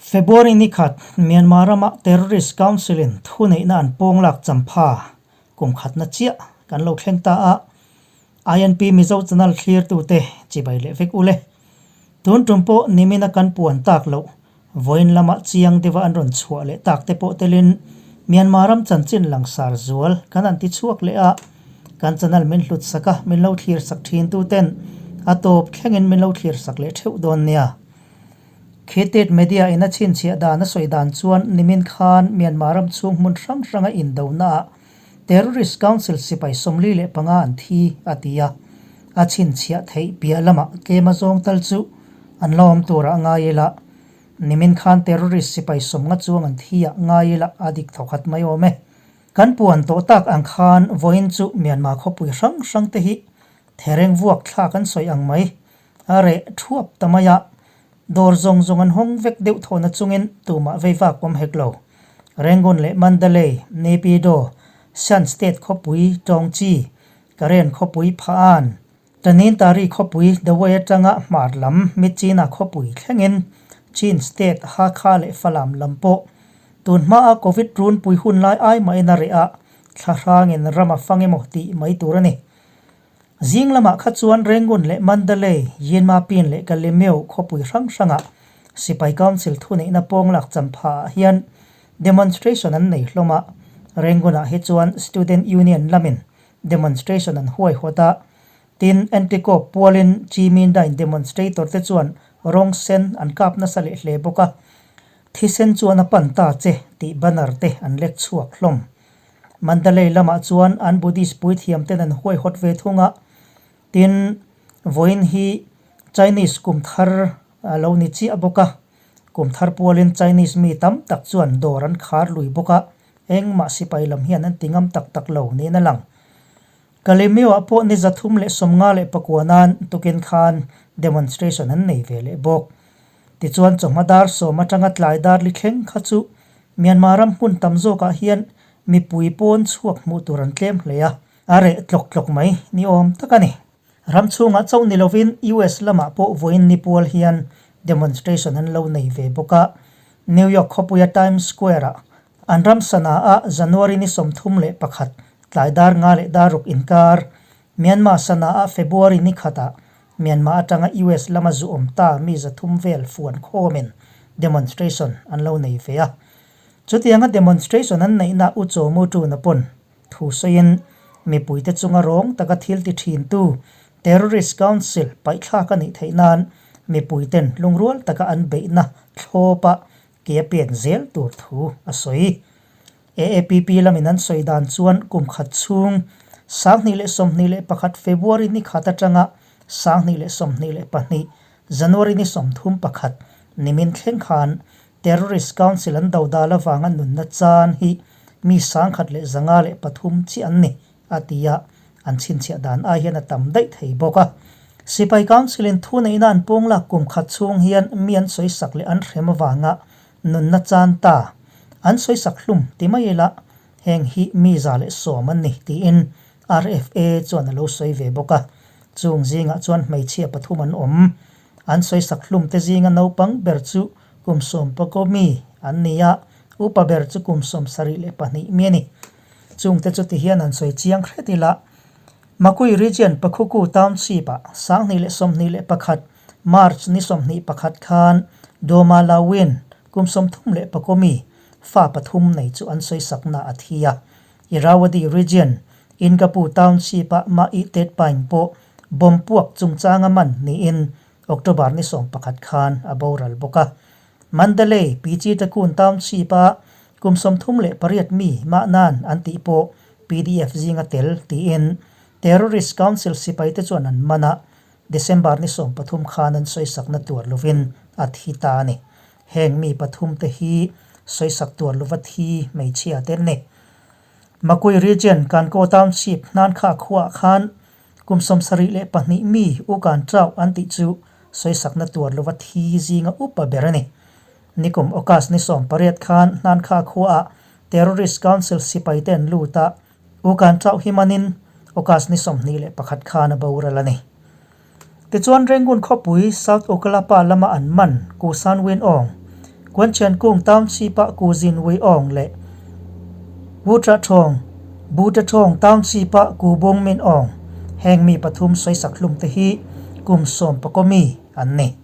February ni khat Myanmar rama Terrorist Council in thuneihna an pawng lak champha kum khatna chiah kan lo thleng ta a, INP Mizo channel thlirtute chibai leh vek ule. Tun tum pawh nimina kan puan tak loh vawiin lama chiang deuha an rawn chhuah leh tak te pawh telin Myanmar ram chanchin langsar zual kan han ti chhuak leh a, kan channel min hlut sak a, min lo thlir sak thin tu ten a tawp thlengin min lo thlir sak leh theuh dawn nia. Khitit media in a chhinchhiah dan a sawi dan chuan nimin khan Myanmar ram chhung hmun hrang hranga indonaah Terrorist Council sipai 45 an thi a ti a, a chhinchhiah theih piah lamah tlem a zawng tal chu an la awm turah a ngai ila, nimin khan terrorist sipai 50 chuang an thi ah ngai ila a dik thawkhat mai awm e. Kan puan tawh tak ang khan vawiin chu Myanmar khawpui hrang hrang te hi thereng vuak thlak an sawi ang mai a reh thuap ta mai a, dawr zawng zawng an hawng vek deuh thawhna chungin tumah vei vak awm hek lo. Rangoon leh Mandalay, Naypyidaw, Shan State khawpui Tawngchi, Karen khawpui Pha-an, Tanintari khawpui Dawei atanga hmar lam Myitkyina khawpui thlengin Chin State Hakha leh Falam lam pawh tun hmaa Covid runpui hun lai ai mahin a reh a, thla hrangin ram a fang emaw tih mai tur a ni. Zing lamah kha chuan Rangoon leh Mandalay, Yinmapin leh Kalemyo khawpui hrang hrangah Sipai Council thuneihna pawnglak champhaah hian demonstration an nei hlawm a, Rangoon-ah hi chuan Student Union lamin demonstration an huaihawt a, tin Anti-Cope pualin Chimindain demonstrator te chuan rawng sen an kap nasa leh hle bawk a, thisen chuan a pan ta che tih banner te an lek chhuak hlawm. Mandalay lamah chuan an Buddhist puithiam ten an huaihawt ve thung a, tin vawiin hi Chinese kum thar a lo ni chiah bawk a, kum thar pualin Chinese mi tam tak chuan dawr an khar lui bawk a, engmah sipai lam hian an ti ngam tak tak lo niin a lang. Kalemyo-ah pawh ni 359 nan tukin khan demonstration an nei ve leh bawk. Tichuan chawhma dar 10 atanga tlai dar li thleng kha chu Myanmar ram hmun tam zawkah hian mipui pawn chhuak hmuh tur an tlem hle a, a reh tlawk tlawk mai ni awm tak a ni. Ram chhungah chauh ni lovin US lamah pawh vawiin ni pual hian demonstration an lo nei ve bawk a. New York khawpuia Times Square-ah an ram sana a January ni 31 tlai dar nga leh dar ruk inkar, Myanmar sana a February ni khatah Myanmar atanga US lama zu awm ta mi 300 vel fuan khawmin demonstration an lo nei ve a. Chutianga demonstration an neihna U Chaw Mu Tuna pawn thu sawiin mipuite chunga rawng taka thil ti thintu Terrorist Council paihthlak a nih theih nan mipuiten lungrual taka an beihna thlawpa ke a pen zel tur thu a sawi. AAPP lamin an sawi dan chuan kum khat chhung 2021 February ni khat atanga 2022 January ni 31 nimin thleng khan Terrorist Council an dodal avanga nunna chan hi mi 1103 chiah an ni a ti a, an chhinchhiah dan ai hian a tam daih thei bawk a. Sipai Council in thuneihna an pawnglak kum khat chhung hian mi an sawisak leh an hrem avanga nunna chan ta an sawisak hlum ti mai ila heng hi mi 110 an ni tiin RFA chuan a lo sawi ve bawk a. Chung zingah chuan hmeichhia pathum an awm. An sawisak hlum te zinga naupang ber chu kum 14 mi an ni a, upa ber chu kum 72 mi a ni. Chungte chu ti hian an sawi chiang hret ila, Makui Region Pakhuku Township-ah 2021 March ni 21 khan Doma Lawin kum 34 mi fa pathum nei chu an sawisakna a thi a. Irrawaddy Region Inkapu Township-ah Ma'i Tetpaing pawh bomb puak chungchanga man niin October ni 11 khan a boral bawk a. Mandalay Pichitakun Township-a kum 38 mi mahnan an tih pawh PDF zinga tel tiin Terrorist Council sipaite chuan an man a, December ni 13 khan an sawisakna tuar lovin a thi ta a ni. Heng mi pathum te hi sawisak tuar lova thi hmeichhia te an ni. Makui Region Kankaw Township hnankha khuaah khan kum 72 mi U Kan Chau an tih chu sawisakna tuar lova thi zinga upa ber a ni. Nikum August ni 18 khan hnankha khuaah Terrorist Council sipaite an lut a, U Kan Chau hi manin August ni 21 khan a boral a ni. Tichuan Rangoon khawpui South Okkalapa lama an man Ku San Win Aung. Kuanchiankung Township-a Ku Zin Wui Aung leh Wutrathawng, Butathawng Township-a Ku Bung Min Aung, heng mi pathum sawisak hlumte hi kum sawmpakaw mi an ni.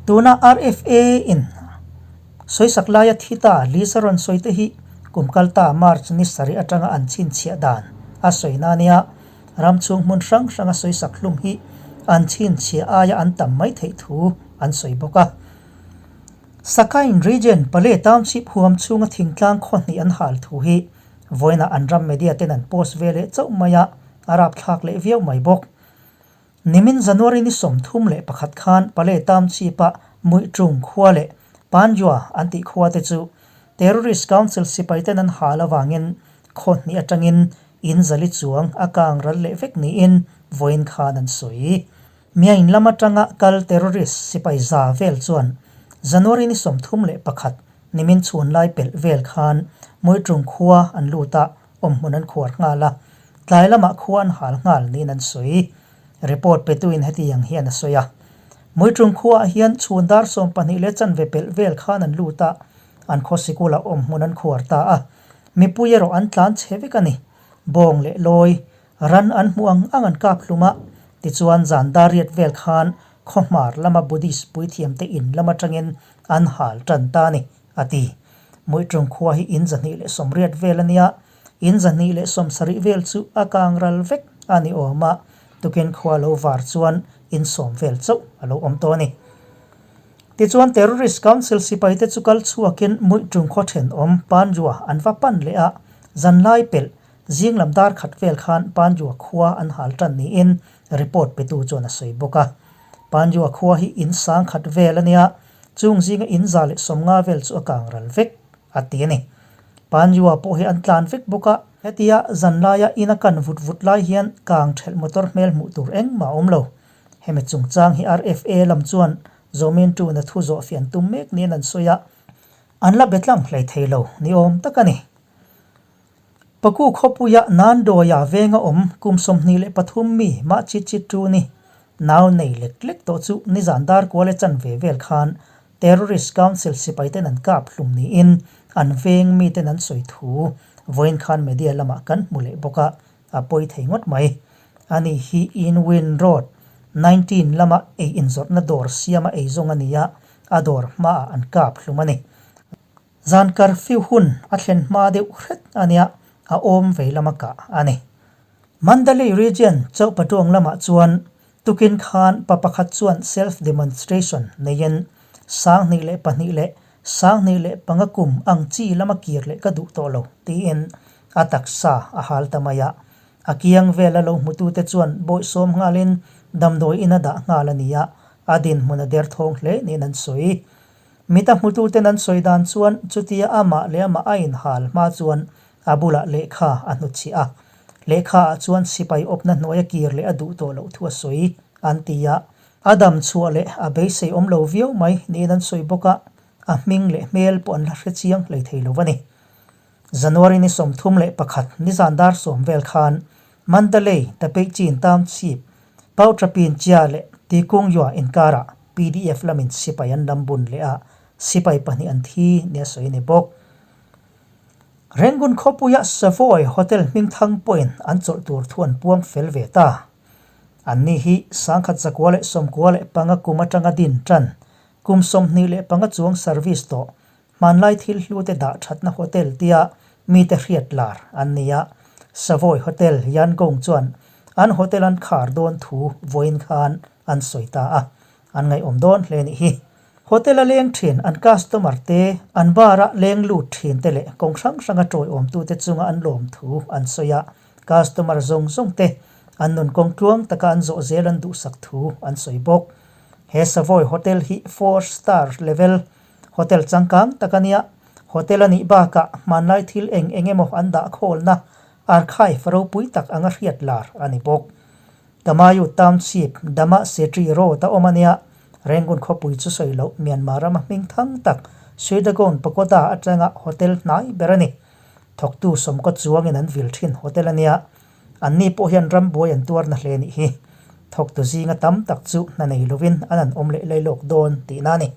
Tuna RFA-in sawisak laia thi ta Lisa rawn sawi te hi kum kalta March ni sarih atanga an chhinchhiah dan a sawi na nia. Ram chhung hmun hrang hranga sawisak hlum hi an chhinchhiah aia an tam mai theih thu an sawi bawk a. Sakain Region Pale Township huam chhunga thingtlang khaw hnih an hal thu hi vawiinah an ram media ten an post ve leh chauh mai a, a rapthlak leh viau mai bawk. Nimin January ni 31 khan Pale Township-a Muihṭung khua leh Panjua an tih khua te chu Terrorist Council sipai ten an hal avangin khaw hnih atangin in zali chuang a kang ral leh vek niin vawiin khan an sawi. Myain lam atanga kal terrorist sipai za vel chuan January ni 31 nimin chhun lai pelh vel khan Muiṭung khua an lut a, awmhmun an khuar nghal a, tlai lamah khua an hal nghal niin an sawi. Report petuin hetiang hian a sawi a, Muiṭung khuaah hian chhun dar 12 leh chanve pelh vel khan an lut a, an khaw sikula awmhmun an khuar ta a, mipui erawh an tlan chhe vek a ni. Bawng leh lawi, ran an hmuh ang ang an kap hlum a, tichuan zan dar riat vel khan khawhmar lama Buddhist puithiamte in lam atangin an hal tan ta a ni, a ti. Muiṭung khua hi in 280 vel a nia, in 270 vel chu a kang ral vek a ni awm a, tukin khua lo var chuan in sawm vel chauh a lo awm tawh a ni. Tichuan Terrorist Council sipaite chu kal chhuakin Muiṭung khaw thenawm Panjua an va pan leh a, zanlai pelh zing lam dar khat vel khan Panjua khua an hal tan niin report petu chuan a sawi bawk a. Panjua khua hi in sang khat vel a nia, chung zinga in 150 vel chu a kang ral vek a ti a ni. Panjua pawh hi an tlan vek bawk a, hetia zanlaia in a kan vut vut lai hian kang thelh motor hmel hmuh tur engmah a awm lo. Hemi chungchang hi RFA lam chuan Zomin tuna thu zawh fian tum mek niin an sawi a, an la be tlang hlei thei lo ni awm tak a ni. Paku khawpuia Nandawia venga awm kum 23 mi mah chi chi tu ni nau nei lek lek tawh chu nizan dar kual e chanve vel khan Terrorist Council sipai ten an kap hlum niin an veng mi ten an sawi thu vawiin khan media lamah kan hmu leh bawk a, a pawi thei ngawt mai. Ani hi Inwin Road 19 lama ei inzawrhna dawr siama ei zawng a ni a, a dawr hmaah an kap hlum a ni. Zan curfew hun a thlen hma deuh hret a nia, a awm vei lama kah a ni. Mandalay Region Chauhpatuang lamah chuan tukin khan pa pakhat chuan self demonstration neiin 2002 leh 2005 kum ang chi lama kir leh ka duh tawh lo tiin a taksa a hal ta mai a. A kiang vela lo hmutute chuan bawihsawm nghalin damdawi in a dah nghal a ni a, a dinhmun a derthawng hle niin an sawi. Mita hmututen an sawi dan chuan chutia amah leh amah a inhal hma chuan a bulah lehkha a hnutchhiah a. Lehkha ah chuan sipai awpna hnuaia kir leh a duh tawh loh thu a sawi an ti a. A dam chhuah leh a beisei awm lo viau mai niin an sawi bawk a, a hming leh hmel pawh an la hre chiang hlei thei lo a ni. January ni 31 nizan dar 10 vel khan Mandalay, Tapeichin Township, Pautrapin Chia leh Tikungyua inkarah PDF lamin sipai an lam bun leh a, sipai pahnih an thi nia sawi a ni bawk. Rangoon khawpuia Savoy Hotel hmingthang pawhin an chawlh tur thu an puang fel ve ta. Anni hi 1995 kum atanga din tan, kum 25 chuang service tawh Hmanlai thil hlute dah thatna hotel tia mite hriat lar an ni a, Savoy Hotel Yangon chuan an hotel an khar dawn thu vawiin khan an sawi ta a, an ngaihawm dawn hle nih hi. Hotel a leng thin an customer te, an bar a leng lut thin te leh kawng hrang hranga tawiawmtute chunga an lawm thu an sawi a, customer zawng zawng te an nun kawng tluang taka an zawh zel an duhsak thu an sawi bawk. He Savoy Hotel hi four star level Hotel changkang tak a nia, hotel a nih bakah hmanlai thil eng eng emaw an dah khawlna archive ropui tak anga hriat lar a ni bawk. Tamayu Township, Dama Setri Road a awm a nia, Rangoon khawpui chu sawi loh Myanmar rama hming thang tak Shwedagon Pagoda atanga hotel hnai ber a ni. Thawktu sawmkaw chuangin an vil thin hotel a nia, anni pawh hian rambuai an tuarna hle nih hi. Thawktu zinga tam tak chu hna nei lovin an an awm leh lailawk dawn tihna a ni.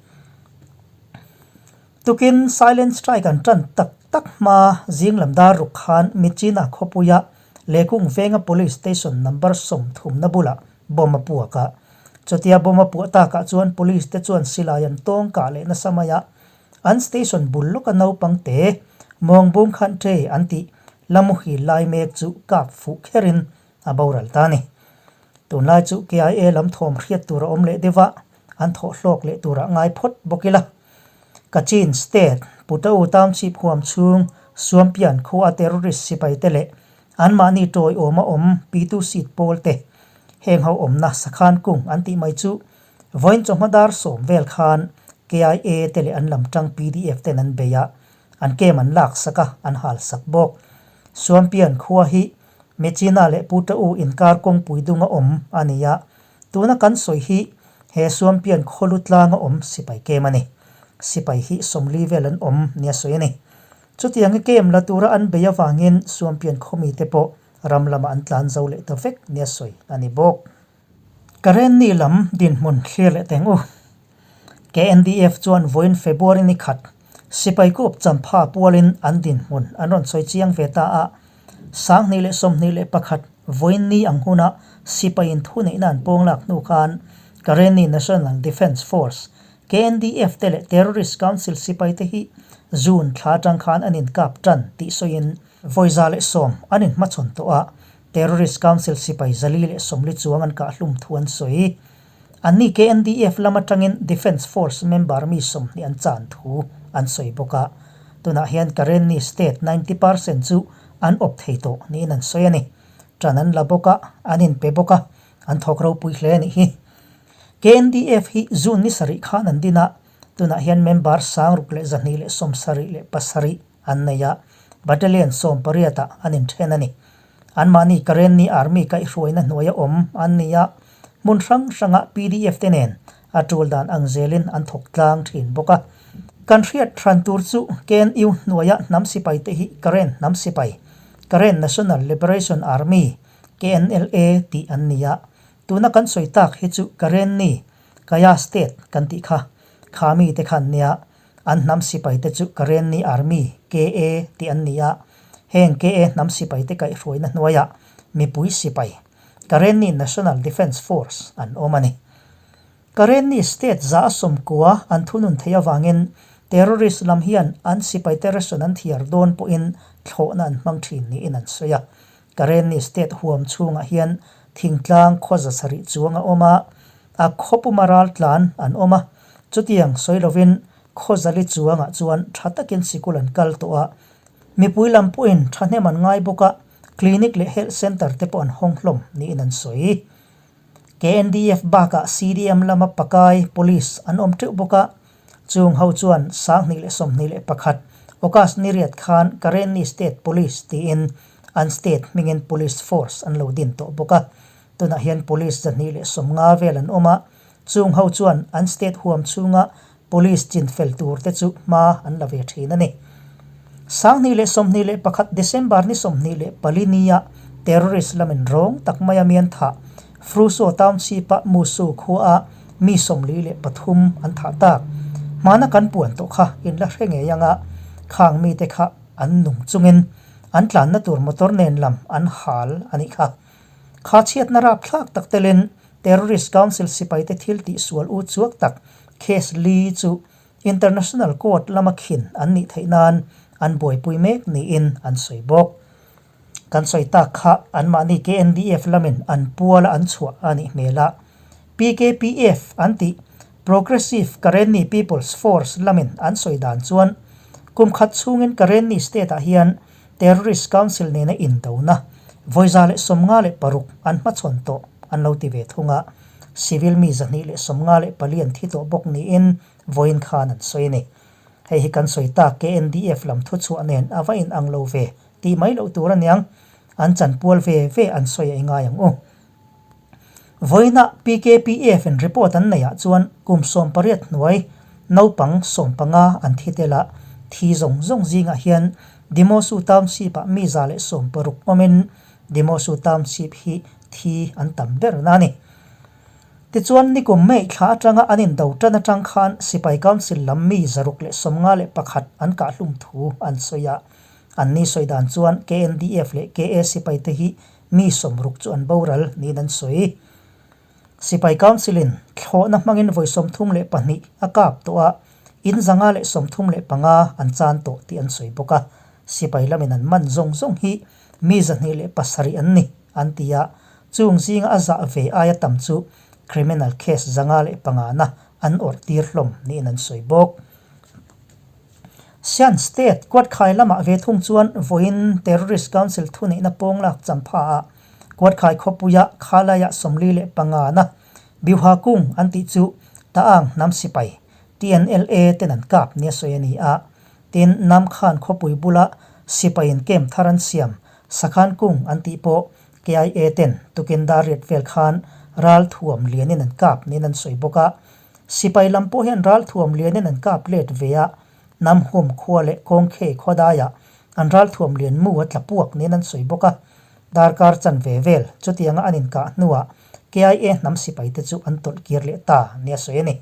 Tukin silent strike an tan tak tak hma zing lam dar ruk khan Myitkyina khawpuia Lekung venga police station number 30 na bulah bomb a puak a. Chutia bomb a puah takah chuan police te chuan silai an tawng kah leh nasa mai a. An station bul lawka naupang te Mawngbung khan ṭe an tih la muhil lai mek chu kap fuh kherin a boral ta a ni. Tunlai chu KIA lam thawm hriat tur a awm leh deuh a, an thawh hlawk leh turah ngai phawt bawk ila. Kachin State, Putau Township huam chhung Suampian khua terrorist sipai te leh anmahni tawiawma awm Pitu Seat pawl te heng ho awmna Sakhan kung an tih mai chu vawiin chawhma dar sawm vel khan KIA te leh an lam tang PDF ten an bei a, an kem an lak sak a, an hal sak bawk. Suampian khua hi Mechina leh Putau inkar kawngpui dunga awm a ni a, Tuna kan sawi hi he Suampian khawlu tlanga awm sipai kem a ni. Sipai hi 40 vel an awm nia sawi a ni. Chutianga kem la tura an bei avangin Suampian khawmite pawh ram lamah an tlan zo leh ta vek nia sawi a ni bawk. Karenni lam dinhmun thlir leh teng u. KNDF chuan vawiin February ni khat sipai kup champha pualin an dinhmun an rawn sawi chiang ve ta a, 2021 vawiin ni ang huna sipaiin thuneihna an pawng lak hnu khan Karenni National Defence Force, KNDF, te leh Terrorist Council sipai te hi June thla atang khan an inkap tan tih sawiin vawi 110 an inhmachhawn tawh a, Terrorist Council sipai 440 chuang an kahhlum thu an sawi. Anni KNDF lam atangin Defence Force member mi 20 an chan thu an sawi bawk a. Tunah hian Karenni State 90 percent chu an awp thei tawh niin an sawi a ni. Tan an la bawk a, an inpe bawk a, an thawk ropui hle a nih hi. KNDF hi June ni sarih khan an din a, tunah hian member 6277 an nei a, Battalion 18 ah an inthen a ni. Anmahni Karenni Army kaihhruaina hnuaia awm an ni a, hmun hrang hranga pdf te nen a tul dan ang zelin an thawk tlang thin bawk a. Kan hriat hran tur chu KNU hnuaia hnam sipai te hi Karen hnam sipai, Karen National Liberation Army, KNLA, tih an ni a. Tuna kan sawi tak hi chu Karenni, Kaya State kan tih kha, kha mi te kha an nia. An hnam sipaite chu Karenni Army, KA, tih an ni a, heng KA hnam sipaite kaihhruaina hnuaiah mipui sipai, Karenni National Defence Force, an awm a ni. Karenni state 190 an thunun theih avangin terrorist lam hian an sipaite ration an thiar dawn pawhin thlawhna an hmang thin niin an sawi a. Karenni state huam chhungah hian thingtlang khaw 700 chuang a awm a, A khawpuma ral tlan an awm a, chutiang sawi lovin khaw 400 chuangah chuan tha takin sikul an kal tawh a, mipui lam pawhin thahnem an ngai bawk a, clinic leh health centre te pawh an hawng hlawm niin an sawi. KNDF bakah CDM lama pakai police an awm teuh bawk a, chung ho chuan 2021 August ni riat khan Karenni State Police tiin an state hmingin police force an lo din tawh bawk a. Tunah hian police 250 vel an awm a, chung ho chuan an state huam chhunga police chin fel tur te chu hma an la ve thin a ni. 2021 December ni 24 nia terrorist lamin rawng tak maia mian thah Fruso Township-a Musu khuaa mi 43 an thah tak. Hmana kan puan tawh kha in la hre ngei anga khang mite kha an nung chungin an tlanna tur motor nen lam an hal a nih kha. Kha chhiatna rapthlak tak telin Terrorist Council sipaite thil tih sual u chuak tak case li chu International Court lama khin an nih theih nan an buaipui mek niin an sawi bawk. Kan sawi tak kha anmahni KNDF lamin an puala an chhuah a nih hmel a, PKPF an tih Progressive Karenni People's Force lamin an sawi dan chuan kum khat chhungin Karenni State-ah hian Terrorist Council nena indona vawi 156 an hmachhawn tawh an lo ti ve thung a, civil mi 254 an thi tawh bawk niin vawiin khan an sawi a ni. Hei hi kan sawi tak KNDF lam thuchhuah nen a va inang lo ve tih mai loh tur aniang, an chanpual ve ve an sawi a i ngai ang u. Vawiinah PKPF in report an neihah chuan kum 18 hnuai naupang 15 an thi tel a, thi zawng zawng zingah hian Dimosu Township-ah mi 160 awmin Dimosu Township hi thi an tam ber na a ni. Tichuan, nikum May thla atanga an indo tan atang khan Sipai Council lam mi 651 an kahhlum thu an sawi a. Anni sawi dan chuan KNDF leh KA sipaite hi mi 60 chu an boral niin an sawi. Sipai Council-in thlawhna hmangin vawi 32 a kap tawh a, in 135 an chan tawh tih an sawi bawk a. Sipai lamin an man zawng zawng hi mi 207 an ni an ti a, chung zinga a zah ve aia tam chu criminal case 105 na an awrh tir hlawm niin an sawi bawk. Shan State kuatkhai lamah ve thung chuan vawiin Terrorist Council thuneihna pawnglak champha ah kuatkhai khawpuia khalaiah 45 na Biuha kung an tih chu Ta'ang hnam sipai, TNLA, ten an kap nia sawi a ni a. Tin, Namkhan khawpui bula sipaiin camp thar an siam Sakhan kung an tih pawh KIA ten tukin dar riat vel khan ral thuam lianin an kap niin an sawi bawk a. Sipai lam pawh hian ral thuam lianin an kap let ve a, Namhum khua leh Kawngkhei khua daiah an ral thuam lian mu a tla puak niin an sawi bawk a. Darkar chanve vel chutianga an inkah hnuah KIA hnam sipaite chu an tawlh kir leh ta nia sawi a ni.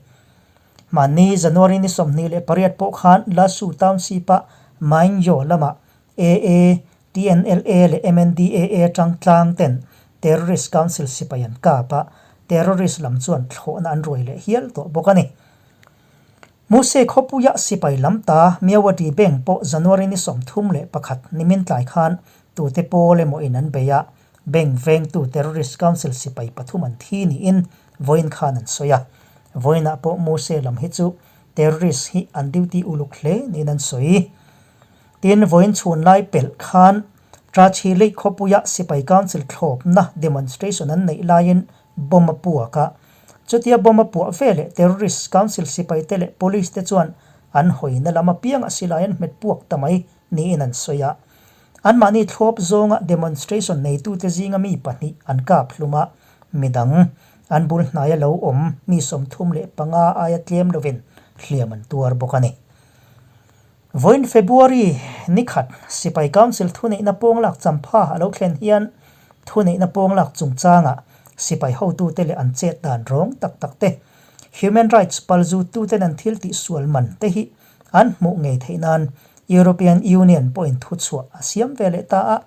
Mahni January ni 28 pawh khan Lasu Township-a Maingyo lamah AA, TNLA leh MNDAA atang tlang ten Terrorist Council sipai an kap a, terrorist lam chuan thlawhna an ruai leh hial tawh bawk a ni. Muse khawpuia sipai lam ta Myawaddy Bank pawh January ni 31 nimin tlai khan tute pawl emaw in an bei a, bank vengtu Terrorist Council sipai pathum an thi niin vawiin khan an sawi a. Vawiinah pawh Muse lam hi chu terrorist hi an duty uluk hle niin an sawi. Tin, vawiin chhun lai pelh khan Trachi Lake khawpuia sipai council thlawpna demonstration an neih laiin bomb a puak a. Chutia bomb a puah veleh terrorist council sipaite leh police te chuan an hawina lam apiangah silai an hmet puak ta mai niin an sawi a. Anmahni thlawp zawnga demonstration neitute zinga mi pahnih an kap hlum a, midang an bul hnaia lo awm mi 35 aia tlem lovin hliam an tuar bawk a ni. Vawiin February ni khat Sipai Council thuneihna pawnglak champha a lo thlen hian thuneihna pawnglak chungchangah sipai hotute leh an chet dan rawng tak tak te, human rights palzututen an thil tih sual man te hi an hmuh ngei theih nan European Union pawhin thuchhuah a siam ve leh ta a,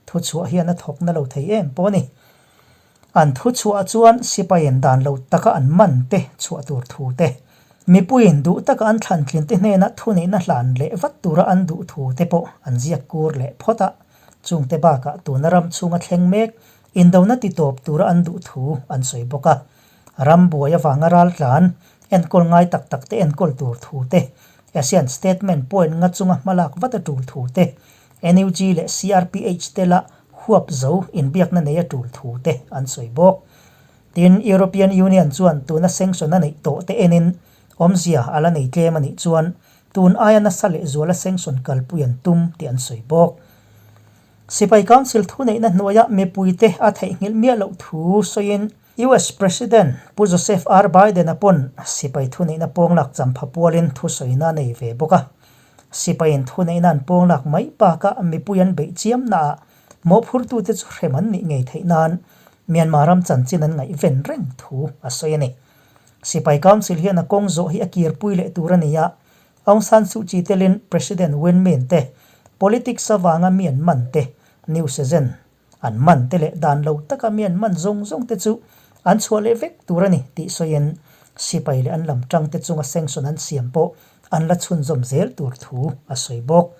thuchhuah hian a thawkna lo thei em pawh a ni. An thu chhuah chuan sipaiin dan lo taka an man te chhuah tur thu te, mipuiin duh taka an thlantlin te hnena thuneihna hlan leh vat tura an duh thu te pawh an ziak kur leh phawt a. Chungte bakah tuna ram chhunga thleng mek indona titawp tura an duh thu an sawi bawk a. Ram buai avanga raltlan enkawl ngai tak tak te enkawl tur thu te, ASEAN statement point nga chunga hmalak vat a tul thu te, NUG leh CRPH te la huap zo inbiakna nei a tul thu te an sawi bawk. Tin, European Union chuan tuna sanction a neih tawh te enin awmzia a la nei tlem a nih chuan tun aia nasa leh zuala sanction kalpui an tum tih an sawi bawk. Sipai Council thuneihna hnuaia mipuite a theihnghilh miah loh thu sawiin US President Pu Joseph R. Biden-a pawn sipai thuneihna pawnglak champha pualin thusawina a nei ve bawk a. Sipaiin thuneihna an pawnglak mai bakah mipui an beih chiamnaah mawhphurtute chu hrem an nih ngei theih nan Myanmar ram chanchin an ngaihven reng thu a sawi a ni. Sipai Council hian a kawng zawh hi a kirpui leh tur a ni a, Aung San Suu Kyi telin President Win Myint te, politics avanga mi an man te, news agent An man te leh dan lo taka mi an man zawng zawng te chu an chhuah leh vek tur a ni tih sawiin sipai leh an lam tang te chunga sanction an siam pawh an la chhunzawm zel tur thu a sawi bawk.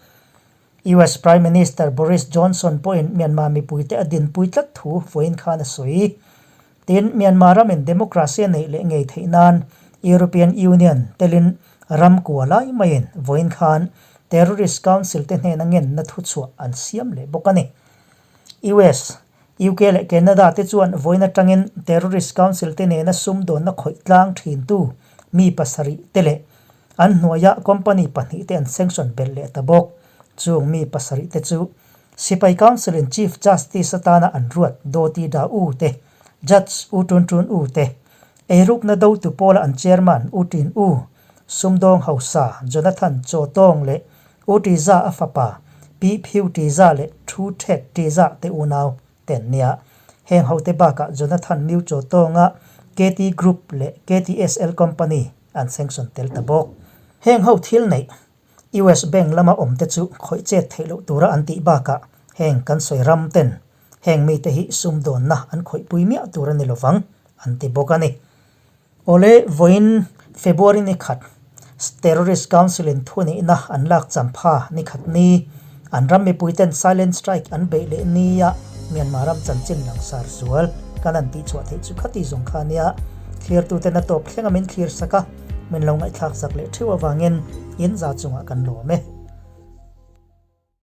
US Prime Minister Boris Johnson pawhin Myanmar mipuite a dinpui tlat thu vawiin khan a sawi. Tin, Myanmar ramin democracy a neih leh ngei theih nan European Union telin ram kua lai maiin vawiin khan terrorist council te hnena ngenna thuchhuah an siam leh bawk a ni. US, UK leh Canada te chuan vawiin atangin terrorist council te nena sumdawnna khawih tlang thintu mi pasarih te leh an hnuaia company pahnih te an sanction belh leh ta bawk. Chung mi pasarih te chu Sipai Council in Chief Justice atana an ruat Daw Ti Da U te, Judge U Tun Tun U te, Eirukna dotu pawla an Chairman U Tin U, Sumdawng hausa Jonathan Chaw Tawng leh U Ti Za a fapa Pi Phiu Ti Za leh Thu Thet Ti Za te unau te an nia. Heng hote bakah Jonathan Miu Chaw Tawnga KT Group leh KTSL Company an sanction tel ta bawk. Heng ho thil neih US Bank lama awm te chu khawih chet theih loh tura an tih bakah heng kan sawi ram ten heng mite hi sumdawnna an khawihpui miah tur a ni lovang an ti bawk a ni. Awle vawiin February ni khat Terrorist Council in thunihna an lak champha ni khat ni an ram mipuiten silent strike an beih leh nia Myanmar ram chanchin langsar zual kan han tihchhuah theih chu khati zawng kha ania thlirtuten a tawp thleng a min thlir sak a, min lo ngaihthlak sak leh theuh avangin in za chungah kan lawm e.